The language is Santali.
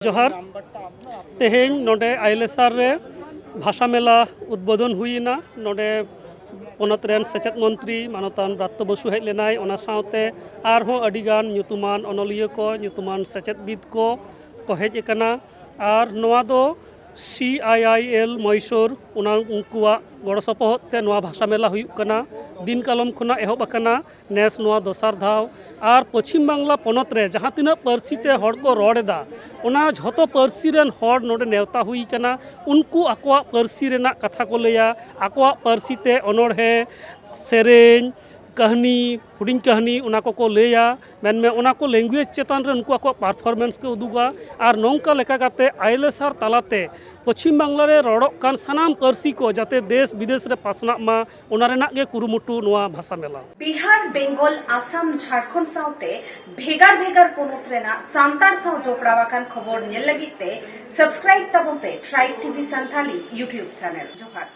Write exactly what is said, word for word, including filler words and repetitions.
ᱡᱚᱦᱟᱨ᱾ ᱛᱮᱦᱮᱧ ᱱᱚᱰᱮ ᱟᱭᱞᱮᱥᱟᱨ ᱨᱮ ᱵᱷᱟᱥᱟ ᱢᱮᱞᱟ ᱩᱫᱽᱵᱳᱫᱷᱚᱱ ᱦᱩᱭᱮᱱᱟ᱾ ᱱᱚᱰᱮ ᱯᱚᱱᱚᱛ ᱨᱮᱱ ᱥᱮᱪᱮᱫ ᱢᱚᱱᱛᱨᱤ ᱢᱟᱱᱚᱛᱟᱱ ᱵᱨᱟᱛᱛᱚ ᱵᱚᱥᱩ ᱦᱮᱡ ᱞᱮᱱᱟᱭ, ᱚᱱᱟ ᱥᱟᱶᱛᱮ ᱟᱨᱦᱚᱸ ᱟᱹᱰᱤᱜᱟᱱ ᱧᱩᱛᱩᱢᱟᱱ ᱚᱱᱚᱞᱤᱭᱟᱹ ᱠᱚ, ᱧᱩᱛᱩᱢᱟᱱ ᱥᱮᱪᱮᱫᱵᱤᱫ ᱠᱚ ᱠᱚ ᱦᱮᱡ ᱟᱠᱟᱱᱟ᱾ ᱟᱨ ᱱᱚᱣᱟ ᱫᱚ ᱥᱤ ᱟᱭ ᱟᱭ ᱮᱞ ᱢᱚᱭᱥᱳᱨ, ᱚᱱᱟ ᱩᱱᱠᱩᱣᱟᱜ ᱜᱚᱲᱚ ᱥᱚᱯᱚᱦᱚᱫ ᱛᱮ ᱱᱚᱣᱟ ᱵᱷᱟᱥᱟ ᱢᱮᱞᱟ ᱦᱩᱭᱩᱜ ᱠᱟᱱᱟ᱾ ᱫᱤᱱ ᱠᱟᱞᱚᱢ ᱠᱷᱚᱱᱟᱜ ᱮᱦᱚᱵ ᱟᱠᱟᱱᱟ, ᱱᱮᱥ ᱱᱚᱣᱟ ᱫᱚᱥᱟᱨ ᱫᱷᱟᱣ᱾ ᱟᱨ ᱯᱚᱪᱷᱤᱢ ᱵᱟᱝᱞᱟ ᱯᱚᱱᱚᱛ ᱨᱮ ᱡᱟᱦᱟᱸ ᱛᱤᱱᱟᱹᱜ ᱯᱟᱹᱨᱥᱤ ᱛᱮ ᱦᱚᱲ ᱠᱚ ᱨᱚᱲ ᱮᱫᱟ, ᱚᱱᱟ ᱡᱷᱚᱛᱚ ᱯᱟᱹᱨᱥᱤ ᱨᱮᱱ ᱦᱚᱲ ᱱᱚᱰᱮ ᱱᱮᱣᱛᱟ ᱦᱩᱭ ᱟᱠᱟᱱᱟ᱾ ᱩᱱᱠᱩ ᱟᱠᱚᱣᱟᱜ ᱯᱟᱹᱨᱥᱤ ᱨᱮᱱᱟᱜ ᱠᱟᱛᱷᱟ ᱠᱚ ᱞᱟᱹᱭᱟ, ᱟᱠᱚᱣᱟᱜ ᱯᱟᱹᱨᱥᱤ ᱛᱮ ᱚᱱᱚᱬᱦᱮ, ᱥᱮᱨᱮᱧ, ᱠᱟᱹᱦᱱᱤ, ᱦᱩᱰᱤᱧ ᱠᱟᱹᱦᱱᱤ, ᱚᱱᱟ ᱠᱚᱠᱚ ᱞᱟᱹᱭᱟ᱾ ᱢᱮᱱᱢᱮ, ᱚᱱᱟ ᱠᱚ ᱞᱮᱝᱜᱩᱭᱮᱡᱽ ᱪᱮᱛᱟᱱ ᱨᱮ ᱩᱱᱠᱩ ᱟᱠᱚᱣᱟᱜ ᱯᱟᱨᱯᱷᱚᱨᱢᱮᱱᱥ ᱠᱚ ᱩᱫᱩᱜᱟ᱾ ᱟᱨ ᱱᱚᱝᱠᱟ ᱞᱮᱠᱟ ᱠᱟᱛᱮ ᱟᱭᱞᱮᱥᱟᱨ ᱛᱟᱞᱟᱛᱮ ᱯᱚᱪᱷᱤᱢ ᱵᱟᱝᱞᱟ ᱨᱮ ᱨᱚᱲᱚᱜ ᱠᱟᱱ ᱥᱟᱱᱟᱢ ᱯᱟᱹᱨᱥᱤ ᱠᱚ ᱡᱟᱛᱮ ᱫᱮᱥ ᱵᱤᱫᱮᱥ ᱨᱮ ᱯᱟᱥᱱᱟᱜ ᱢᱟ, ᱚᱱᱟ ᱨᱮᱱᱟᱜ ᱜᱮ ᱠᱩᱨᱩᱢᱩᱴᱩ ᱱᱚᱣᱟ ᱵᱷᱟᱥᱟ ᱢᱮᱞᱟ᱾ ᱵᱤᱦᱟᱨ, ᱵᱮᱝᱜᱚᱞ, ᱟᱥᱟᱢ, ᱡᱷᱟᱲᱠᱷᱚᱸᱰ ᱥᱟᱶᱛᱮ ᱵᱷᱮᱜᱟᱨ ᱵᱷᱮᱜᱟᱨ ᱯᱚᱱᱚᱛ ᱨᱮᱱᱟᱜ ᱥᱟᱱᱛᱟᱲ ᱥᱟᱶ ᱡᱚᱯᱲᱟᱣ ᱟᱠᱟᱱ ᱠᱷᱚᱵᱚᱨ ᱧᱮᱞ ᱞᱟᱹᱜᱤᱫ ᱛᱮ ᱥᱟᱵᱥᱠᱨᱟᱭᱤᱵ ᱛᱟᱵᱚᱱ ᱯᱮ tribe TV Santali YouTube channel. ᱡᱚᱦᱟᱨ᱾